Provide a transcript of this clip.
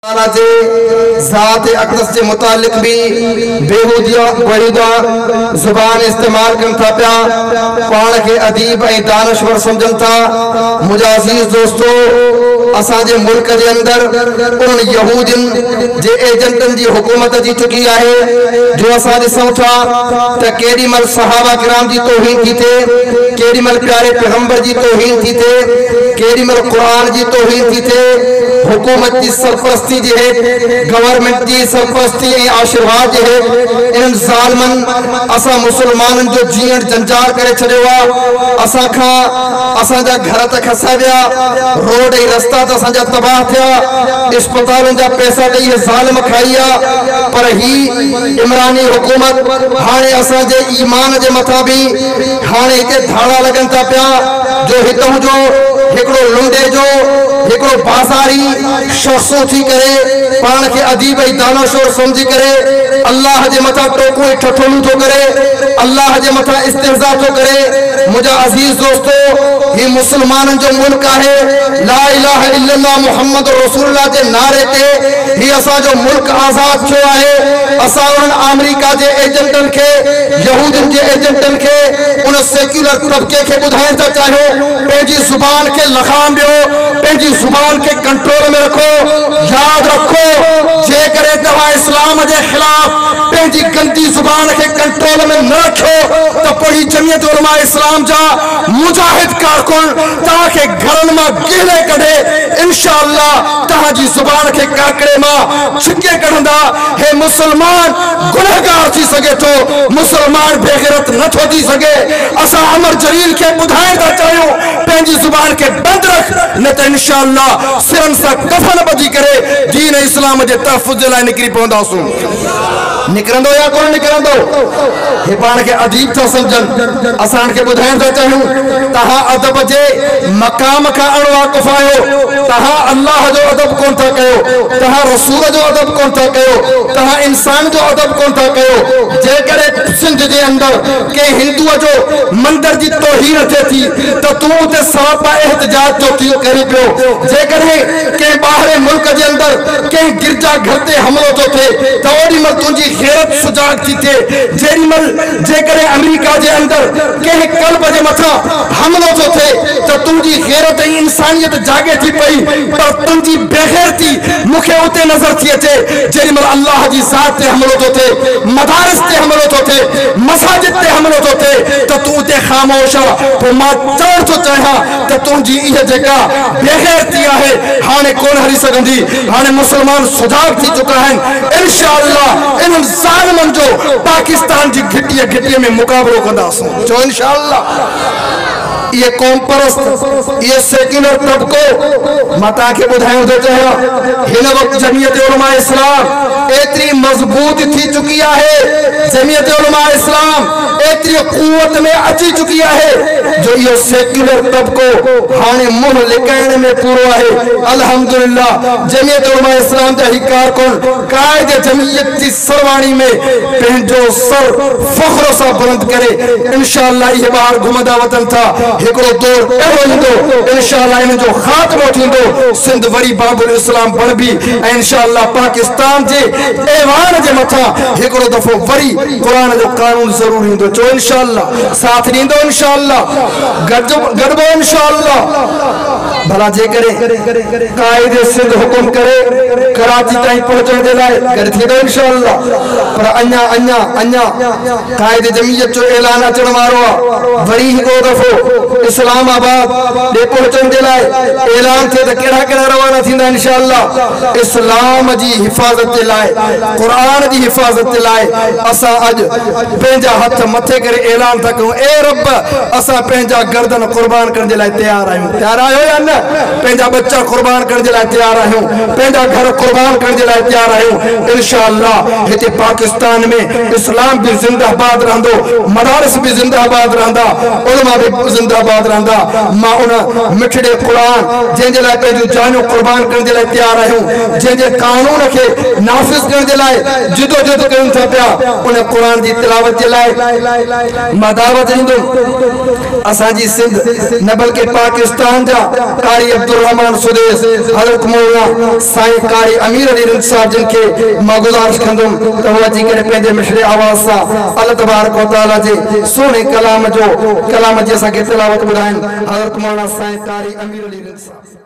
تعاليٰ جي ذات اقدس جي متعلق به بيهوده زبان استعمال ڪن ٿا پيا، پاڻ کي اديب ۽ دانشور سمجهن ٿا. منهنجا عزيز دوستو! اسان جي ملڪ جي اندر انهن يهودين جي ايجنٽن جي حڪومت اچي چڪي آهي جو اسان ڏسون ٿا ته ڪيڏي مهل صحابه ڪرام جي توهين ٿي ٿئي، ڪيڏي مهل پياري پيغمبر جي توهين ٿي ٿئي، ڪيڏي مهل قرآن جي توهين ٿي ٿئي، حڪومت جي سرپرستي جي هيٺ، گورنمينٽ جي سرپرستي ۽ آشيرواد جي هيٺ انهن ظالمن اسان مسلمانن جو جيئڻ جنجال ڪري ڇڏيو آ، اسان کان اسان جا گهر ته کسيا ويا، روڊ ۽ رستا ته اسان جا تباهه ٿيا، اسپتالن جا پئسا ته اهي ظالم کائي ويا پر هي عمراني حڪومت هاڻي اسان جي ايمان جي مٿان به هاڻي هتي ڌاڙا لڳن ٿا پيا جو هتئون جو هڪڙو لنڊي جو هڪڙو بازاري شخص اٿي ڪري پاڻ کي اديب ۽ دانشور سمجهي ڪري الله جي مٿان ٽوڪون ۽ ٺٺولون ٿو ڪري الله جي مٿان استهزاء ٿو ڪري. منهنجا عزيز دوستو هي مسلمانن جو ملڪ آهي لا اله الا الله محمد رسول الله جي نعري تي هي اسان جو ملڪ آزاد ٿيو آهي اسان انهن آمريڪا جي ايجنٽن کي يهودين جي ايجنٽن کي ان سيڪيولر طبقي کي ٻڌائڻ ٿا چاهيون پنهنجي زبان کي لغام ڏيو پنهنجي زبان کي ڪنٽرول ۾ رکو ياد رکو جيڪڏهن توهان اسلام جي خلاف پنهنجي گندي زبان کي ڪنٽرول ۾ نه رکيو ته پوء هي جمعيت علماء اسلام جا مجاهد ڪارڪن توهان کي گهرن مان گهلي ڪڍي انشاء الله توهان جي زبان کي ڪاڪڙي مان ڇڪي ڪڍندا. هي مسلمان گنهگار ٿي سگهي ٿو، مسلمان بيغيرت نه ٿو ٿي سگهي. اسان امر جليل کي ٻڌائڻ ٿا چاهيون پنهنجي زبان کي بند رک نه ته انشاء الله سرن سان ڪفن ٻڌي ڪري دين اسلام جي تحفظ جي لاء نڪري پونداسون. نڪرندو يا ڪونه نڪرندو؟ هي پاڻ کي اديب ٿا سمجهن. اسان هن کي ٻڌائڻ ٿا چاهيون توهان ادب جي مقام کان اڻ واقف آهيو، توهان الله جو ادب ڪونه ٿا ڪيو، توهان رسول جو ادب ڪونه ٿا ڪيو، توهان انسان جو ادب ڪونه ٿا ڪيو. جيڪڏهن سنڌ جي اندر ڪنهن هندوء جو مندر جي توهين ٿئي ٿي ته تون اتي سراپا احتجاج ٿو ڪرين پيو. جيڪڏهن ڪنهن ٻاهرين ملڪ جي اندر ڪنهن گرجا گهر تي حملو ٿو ٿئي ته اوڏي مهل تنهنجي غيرت سجاڳ ٿي ٿئي. جيڏي مهل جيڪڏهن آمريڪا جي اندر ڪنهن ڪلب جي مٿان حملو ٿو ٿئي ته تنهنجي غيرت ۽ انسانيت جاڳي ٿي پئي پر تنهنجي بيغيرتي مون کي اتي نظر ٿي اچي جيڏي مهل الله جي ذات تي حملو ٿو ٿئي، مدارس تي حملو ٿو ٿئي، مساجد تي حملو ٿو ٿئي ته تون اتي خاموش آ. پوء مان چوڻ ٿو چاهيان ته تنهنجي اها جيڪا بيغيرتي آهي هاڻي ڪونه هلي سگهندي. هاڻي مسلمان سجاڳ ٿي چڪا آهن. انشاء الله انهن ظالمن جو پاڪستان جي گهٽيء گهٽيء ۾ مقابلو ڪنداسون. چئو انشاء الله. اهي قوم پرست، اهي سيڪيولر طبقو، مان توهان کي ٻڌائڻ ٿو چاهيان هن وقت جمعيت علماء اسلام ايتري مضبوط ٿي چڪي آهي، جمعيت علماء اسلام ايتري قوت ۾ اچي چڪي آهي جو اهو سيڪيولر طبقو هاڻي منهن لڪائڻ ۾ پورو آهي. الحمدلله جمعيت علماء اسلام جا هي ڪارڪن قائد جمعيت جي سرواڻي ۾ پنهنجو سر فخر سان بلند ڪري انشاء الله اهي ٻاهر گهمندا وتن ٿا. هڪڙو دور اهڙو ايندو انشاء الله انهن جو خاتمو ٿيندو، سنڌ وري باب الاسلام بڻبي ۽ انشاء الله پاڪستان جي ايوان جي مٿان هڪڙو دفعو وري قرآن جو قانون ضرور ايندو. چئو انشاء الله. ساٿ ڏيندو انشاء الله. گڏبو انشاء الله. ڀلا جيڪڏهن قائد سنڌ حڪم ڪري ڪراچي تائين پهچڻ جي لاء گڏ ٿيندو انشاء الله. پر اڃا اڃا اڃا قائد جمعيت جو اعلان اچڻ وارو آ. وري هڪڙو دفعو اسلام آباد ڏي پهچڻ جي لاء اعلان ٿئي ته ڪهڙا ڪهڙا روانا ٿيندا انشاء الله. اسلام جي حفاظت جي لاء قرآن جي حفاظت جي لاء اسان اڄ پنهنجا هٿ مٿي ڪري اعلان ٿا ڪيون اي رب اسان پنهنجا گردن قربان ڪرڻ جي لاء تيار آهيون. تيار آهيو يا نه؟ پنهنجا ٻچا قربان ڪرڻ جي لاء تيار آهيون، پنهنجا گهر قربان ڪرڻ جي لاء تيار آهيون. انشاء الله هتي پاڪستان ۾ اسلام به زنده باد رهندو، مدارس به زنده باد رهندا، علماء به زنده باد رهندا. مان ان مٺڙي قرآن جنهن جي لاء پنهنجون جانيون قربان ڪرڻ جي لاء تيار آهيون، جنهن جي قانون کي نافذ ڪرڻ جي لاء جدوجهد ڪيون ٿا پيا، ان قرآن جي تلاوت جي لاء مان دعوت ڏيندم. اسان جي سنڌ نه بلڪه پاڪستان جا قاري عبدالرحمان سديس، حضرت مولانا سائين قاري امير علي رند صاحب جن کي مان گذارش ڪندم ته هو اچي ڪري پنهنجي مٺڙي آواز سان الله تبارڪ و تعالي جي سهڻي ڪلام جو ڪلام جي اسان کي تلاوت ٻڌائين. حضرت مولانا سائين قاري امير علي رند صاحب.